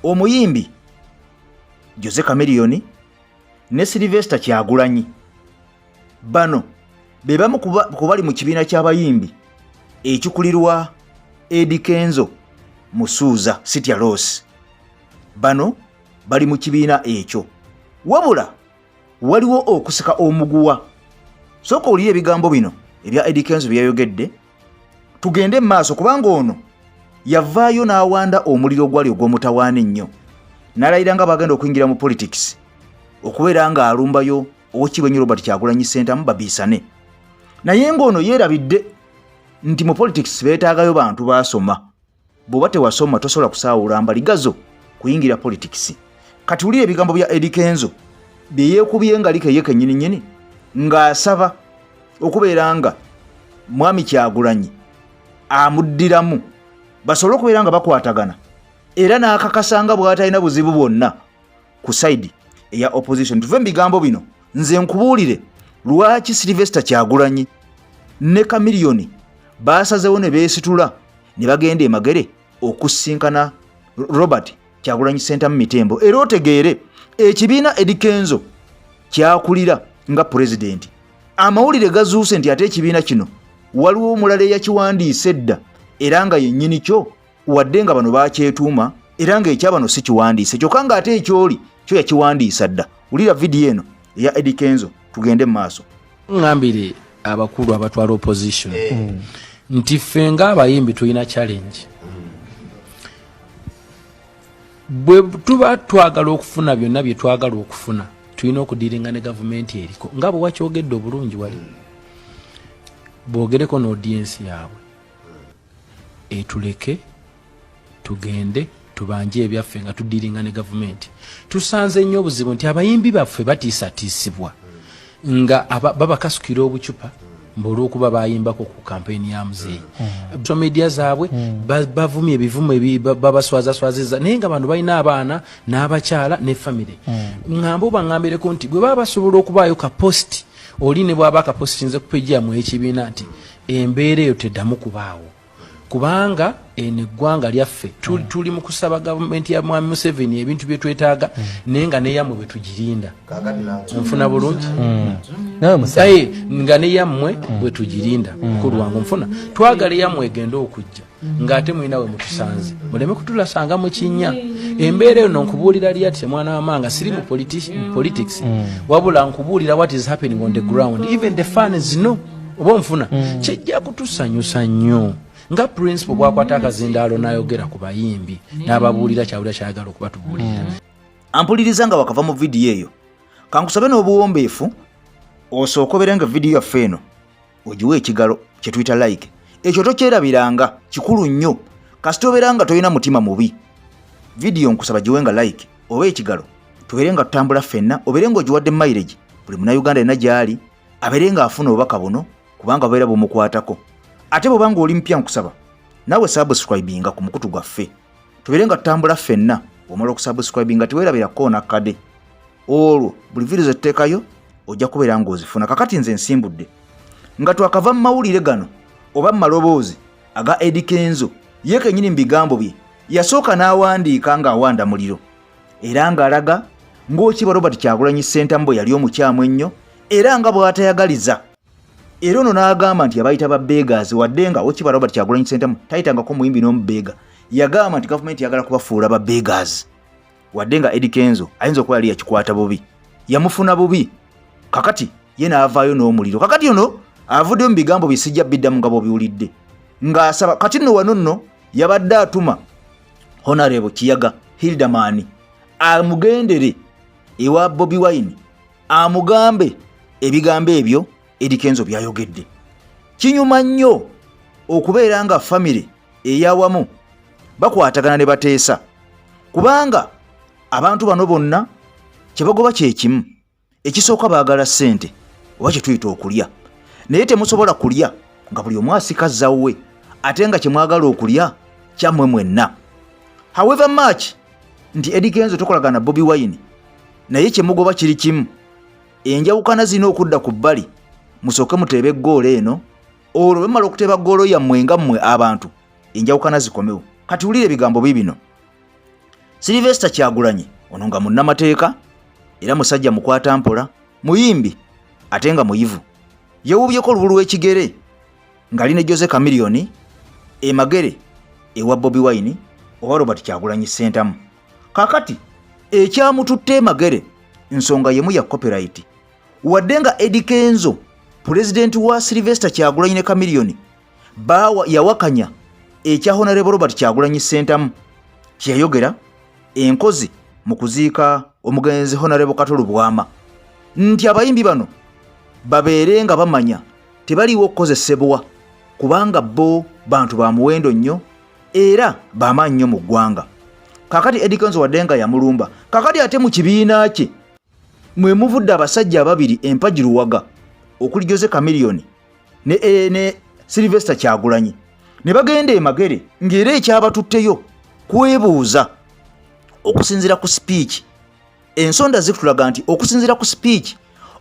Omuyimbi Jose Chameleone ne Sylvester Kyagulanyi bano be bamu ku bali mu kibiina ky'abayimbi ekikulirwa Eddy Kenzo Musuuza Sitya Loss. Bano bali mu kibiina ekyo, wabula waliwo okusika omuguwa. Sooka owulire ebigambo bino ebya Eddy Kenzo bye yayogedde, tugende mu maaso, kubanga ono yavaayo n'awanda omuliro ogwali ogw'omutawaana ennyo, n'alayira nga bagenda okuyingira mu politics okubeera ng'alumbayo Owekiibwa ennyo Robert Kyagulanyi Ssentamu babiisane. Naye ng'ono yeerabidde nti mu politics beetaagayo bantu baasoma. Bw'oba tewasoma tosobola kusaawula mbaligazo kuyingira politics. Kati wulira ebigambo bya Eddy Kenzo bye yeekubye nga like ye kennyini nnyini ng'asaba okubeera nga Mwami Kyagulanyi amuddiramu basobole okubeera nga bakwatagana, era n'akakasa nga bw'atalina buzibu bwonna ku side eya opposition. Tuve mu bigambo bino, nze nkubuulire lwaki Sylvester Kyagulanyi ne Chameleone baasazewo ne beesitula ne bagenda e Magere okusinkana Robert Kyagulanyi Ssentamu Mitembo, era otegeere ekibiina Eddy Kenzo kyakulira nga pulezidenti. Amawulire gazuuse nti ate ekibiina kino waliwo omulala eyakiwandiisa edda era nga yennyini kyo, wadde nga bano bakyetuuma era ng'ekya bano si kiwandiise, kyokka ng'ate ekyoli kyo yakiwandiisa dda. Wulira vidiyo eno eya Eddy Kenzo, tugende mu maaso. Ŋŋambire abakulu abatwala opposition nti ffe ng'abayimbi tulina challenge. Bwe tuba twagala okufuna byonna bye twagala okufuna, tulina okudiringa ne gavumenti eriko, nga bwe wakyogedde obulungi wali. Boogereko n'audience yaabwe, etuleke tugende tubanje ebyaffe nga tudiringa ne gavumenti. Tusanze nnyo obuzibu nti abayimbi baffe batiisatiisibwa nga babakasukira obucupa mbu olw'okuba bayimbako ku kampeyini ya muzeeyi. Social media zaabwe bavumye ebivumo babaswazaswaziza, naye nga bano balina abaana n'abakyala ne famire. Ŋŋambe oba ŋŋambireko nti bwe baba basobola okubaayo ka post, oli ne bw'aba akapositinze ku page yammwe ey'ekibiina, nti embeera eyo teddamu kubaawo, kubanga eno eggwanga lyaffe. Tuli mu kusaba gavumenti ya Mwami Museveni ebintu bye twetaaga, naye nga neyammwe bwe tugirinda. Nfuna bulungi? Nawe musa. Nga neyammwe bwe tugirinda, mukulu wange, nfuna twagala eyammwe egende okujja ng'ate mulina we mutusanze, muleme kutulasanga mu kinnya. Embeera eno nkubuulira lyati, mwana wa manga, siri mu politics, wabula nkubuulira what is happening on the ground. Even the fans know. Oba onfuna? Kijja kutusanyusa nnyo nga principal bwakwata akazindaalo n'ayogera ku bayimbi n'ababuulira kyawulira kyayagala okubatubuulirira. Ampuliriza nga wakava mu vidiyo eyo, kankusabe n'obuwombeefu osooke obeere nga vidiyo yaffe eno ogiwe ekigalo kye tuyita like. Ekyo tokyerabiranga, kikulu nnyo. Kasita obeera nga tolina mutima mubi, vidiyo nkusaba giwe nga like oba ekigalo, tubeere nga tutambula ffenna, obeere ng'ogiwadde mileage, buli Munnayuganda yenna gy'ali abeere ng'afuna obubaka buno, kubanga bubeera bumukwatako. Ate bw'oba ng'oli mupya, nkusaba naawe subscribinga ku mukutu gwaffe, tubeere nga tutambula ffenna. Bw'omala okusubscribinga, teweerabira koona kade, olwo buli vidiyo zetuteekayo ojja kubeera ng'ozifuna. Kakati nze nsimbudde nga twakava mu mawulire gano oba mu maloboozi aga Eddy Kenzo ye kennyini. Mu bigambo bye yasooka n'awandiika ng'awanda muliro era ng'alaga ng'okiba Robert Kyagulanyi Ssentamu bwe yali omukyamu ennyo era nga bw'atayagaliza. Era ono n'agamba nti abayita ba beggars, wadde nga okiba Robert Kyagulanyi Ssentamu tayitangako muyimbi n'omubega. Yagamba nti gavumenti yagala kubafuula ba beggars, wadde nga Eddy Kenzo ayinza okuba yali yakikwata bubi, yamufuna bubi. Kakati ye n'avaayo n'omuliro. Kakati ono avuddeyo mu bigambo bye, sijja biddamu nga bw'obiwulidde, ng'asaba. Kati nno wano nno yabadde atuma Honorable Kiyaga Hilderman amugendere ewa Bobi Wine amugambe ebigambo ebyo Eddy Kenzo byayogedde. Kinyuma nnyo okubeera nga famire eyawamu bakwatagana ne bateesa, kubanga abantu bano bonna kye bagoba kye kimu. Ekisooka baagala ssente oba kye tuyita okulya, naye temusobola kulya nga buli omu asika zawwe, ate nga kye mwagala okulya kyammwe mwenna. However much nti Eddy Kenzo tokolagana na Bobi Wine, naye kye mugoba kiri kimu. Enjawukana zirina okudda ku bbali, musooke muteebe eggoolo eno. Olwo bwe mumala okuteeba ggoolo yammwe nga mmwe abantu, enjawukana zikomewo. Kati wulira ebigambo biibino. Silivesita Kyagulanyi ono nga munnamateeka era musajja mukwata mpola, muyimbi ate nga muyivu, yewubyeko olubulu w'ekigere ng'ali ne Jose Chameleone e Magere ewa Bobi Wine oba Robert Kyagulanyi Ssentamu. Kakati ekyamututte e Magere nsonga yemu ya copyright. Wadde nga Eddy Kenzo pulezidenti wa Sylvester Kyagulanyi ne Chameleone bawa yawakanya ekya Honorable Robert Kyagulanyi Ssentamu kyeyayogera enkozi mu kuziika omugenzi Honorable Kato Lubwama nti abayimbi bano babeere nga bamanya tebaliiwo okukozesebwa kubanga bo bantu ba muwendo nnyo era bamaanyi nnyo mu ggwanga. Kakati Eddy Kenzo wadde nga yamulumba, kakati ate mu kibiina kye mwe muvudde abasajja ababiri empagi luwaga okuli Jose Chameleone ne Sylvester Kyagulanyi ne bagenda e Magere ng'era ekyabatutteyo kwebuuza okusinziira ku sipiiki. Ensonda zitulaga nti okusinziira ku sipiiki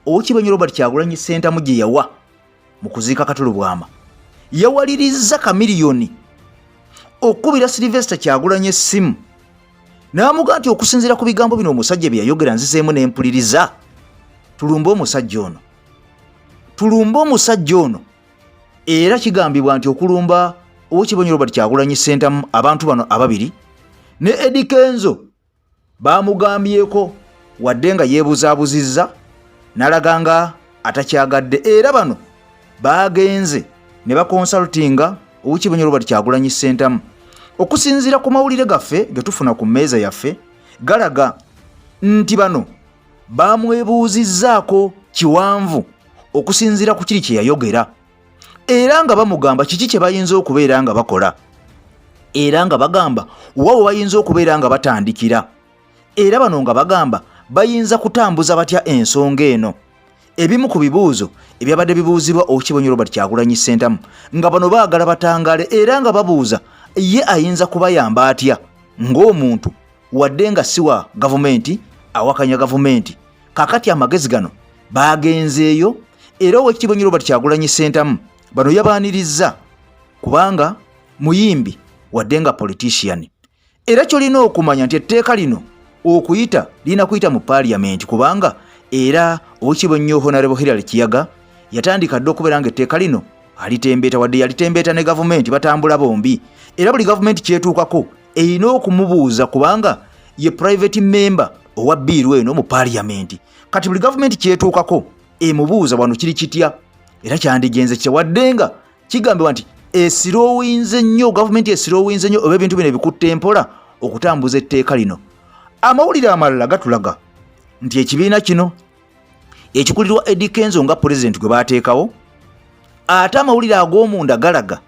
Owekibanyi Robert Kyagulanyi Ssentamu gye yawa mu kuziika Kato Lubwama, yawalirizza Chameleone okukubira Sylvester Kyagulanyi essimu n'amuga nti okusinziira ku bigambo bino omusajja bye yayogera nzizeemu ne mpuliriza, tulumbe omusajja ono, tulumbe omusajja ono. Era kigambibwa nti okulumba Owekibanyi Robert Kyagulanyi Ssentamu abantu bano ababiri ne Eddy Kenzo baamugambyeko wadde nga yeebuzaabuzizza n'alaga nga atakyagadde, era bano baagenze ne bakonsultinga Owekibanyi Robert Kyagulanyi Ssentamu. Okusinziira ku mawulire gaffe ge tufuna ku mmeeza yaffe galaga nti bano baamwebuuzizzaako kiwanvu okusinziira ku kiri kye yayogera, era nga bamugamba kiki kye bayinza okubeera nga bakola, era nga bagamba wa we bayinza okubeera nga batandikira, era bano nga bagamba bayinza kutambuza batya ensonga eno. Ebimu ku bibuuzo ebyabadde bibuuzibwa Owekibanyi Robert Kyagulanyi Ssentamu nga bano baagala batangaale era nga babuuza ye ayinza kubayamba atya ng'omuntu wadde nga si wa gavumenti awakanya gavumenti. Kakati amagezi gano baagenzeeyo era Owekibanyi Robert Kyagulanyi Ssentamu bano yabaanirizza kubanga muyimbi wadde nga politician. Era ky'olina okumanya nti etteeka lino okuyita lirina kuyita mu parliament, kubanga era Owekibanyi Honorable Hillary Kiyaga yatandika dda okubeera nga etteeka lino alitembeeta, wadde yalitembeeta ne gavumenti batambula bombi, era buli gavumenti kyetuukako erina okumubuuza kubanga ye private member owa bbiiru eno mu parliament. Kati buli gavumenti kyetuukako emubuuza wano kiri kitya, era kyandigenze kitya, wadde nga kigambibwa nti esirowinze nnyo, gavumenti esirowinze nnyo oba ebintu bino ebikutte empola okutambuza etteeka lino. Amawulire amalala gatulaga nti ekibiina kino ekikulirwa Eddy Kenzo nga pulezidenti gwe baateekawo, ate amawulire ag'omunda galaga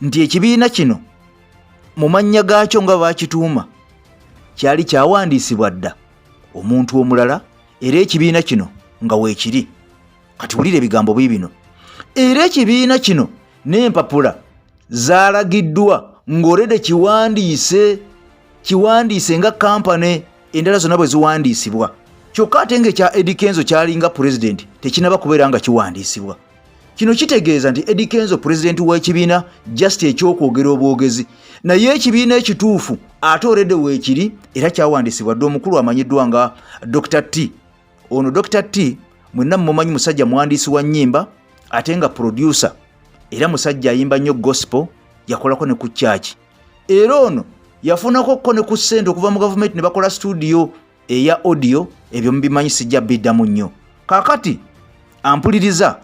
nti ekibiina kino mu mannya gaakyo nga baakituuma kyali kyawandiisibwa dda omuntu omulala, era ekibiina kino nga weekiri. Kati wulira ebigambo biibino. Era ekibiina kino n'empapula zaalagiddwa ng'olede kiwandiise nga kampani endala zonna bwe ziwandiisibwa, kyokka ate ng'ekya Eddy Kenzo kyalinga pulezidenti tekinaba kubeera nga kiwandiisibwa. Kino kitegeeza nti Eddy Kenzo pulezidenti w'ekibiina just ekyokwogera obwogezi, naye ekibiina ekituufu ate olede weekiri era kyawandiisibwa dda omukulu amanyiddwa nga Dr. T. Ono Dr. T mwenna mumumanyi, musajja muwandiisi wa nnyimba ate nga producer, era musajja ayimba nnyo gospel, yakolako ne ku church, era ono yafunako ko ne ku ssente okuva mu gavumenti ne bakola studio eya audio. Ebyo mubimanyi, sijja biddamu nnyo. Kaakati ampuliriza,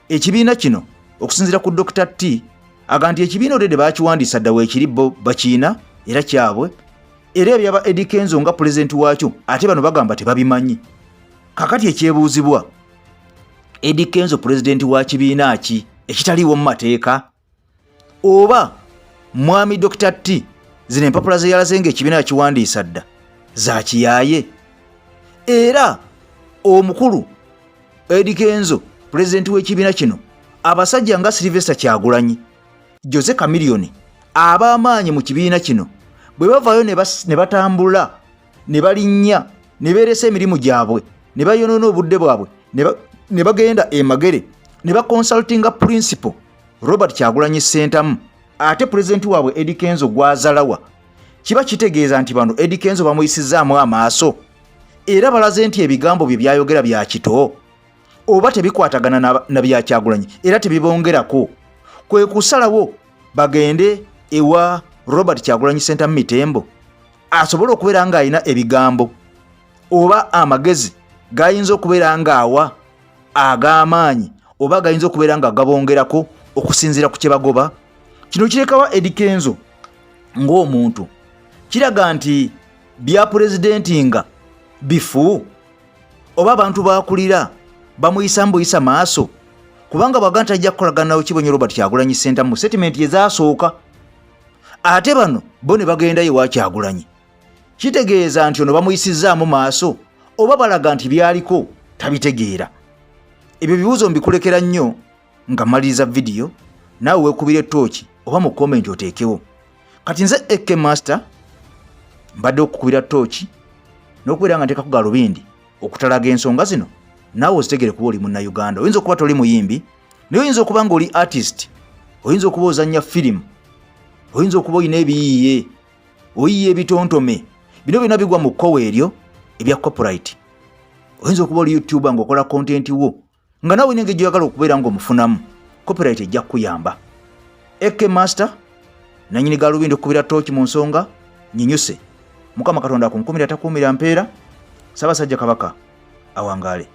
ekibiina kino okusinziira ku Dr. T aga nti ekibiina olede baakiwandiisa dda weekiri, bo bakiina era kyabwe, era ebyaba Eddy Kenzo nga pulezidenti waakyo ate bano bagamba tebabimanyi. Kakati ekyebuuzibwa, Eddy Kenzo pulezidenti wa kibiina ki ekitaliiwo mu mateeka? Oba mwami Dr. T zino empapula ze yalaze ng'ekibiina yakiwandiisa dda za kiyaaye? Era omukulu Eddy Kenzo pulezidenti w'ekibiina kino, abasajja nga Sylvester Kyagulanyi, Jose Chameleone ab'amaanyi mu kibiina kino bwe bavaayo ne batambula ne balinnya ne beeresa emirimu gyabwe ne bayonoona obudde bwabwe ne bagenda e Magere ne bakonsultinga principal Robert Kyagulanyi Ssentamu, ate pulezidenti waabwe Eddy Kenzo gwazalawa Kiba kitegeeza nti bano Eddy Kenzo bamuyisizzaamu amaaso era balaze nti ebigambo bye byayogera bya kito oba tebikwatagana na bya Kyagulanyi era tebibongerako, kwe kusalawo bagende ewa Robert Kyagulanyi Ssentamu Mitembo asobole okubeera ng'alina ebigambo oba amagezi gayinza okubeera ng'awa ag'amaanyi oba gayinza okubeera nga gabongerako okusinziira ku kye bagoba. Kino kirekawa Eddy Kenzo ng'omuntu kiraga nti bya pulezidenti nga bifu oba abantu bakulira bamuyisa mbuyisa maaso, kubanga bwaga nti ajja kukolagana nawe kibonye Robert Kyagulanyi Ssentamu mu setimenti ezasooka, ate bano bo ne bagendayo ewa Kyagulanyi. Kitegeeza nti ono bamuyisizzaamu maaso oba balaga nti byaliko tabitegeera. Ebyo bibuuzo mbikulekera nnyo nga mmaliriza vidiyo, naawe weekubira ettooki oba mu komenti oteekewo. Kati nze AK Master mbadde okukubira ttooki n'okubeera nga nteekako galubindi okutalaga ensonga zino naawe ozitegere, kuba oli Munnayuganda. Oyinza okuba toli muyimbi, naye oyinza okuba nga oli artist, oyinza okuba ozannya firimu, oyinza okuba olina ebiyiiye, oyiiya ebitontome. Bino byonna bigwa mu kkowa eryo ebya copyright. Oyinza okuba oli youtuber ng'okola content wo nga nawe nengeri gyoyagala okubeera ng'omufunamu, copyright ejja kukuyamba. AK Master nanyini galubindi okukubira tooki mu nsonga nyinyuse. Mukama Katonda akunkumira takuumira mpeera. Ssaabasajja Kabaka awangaale.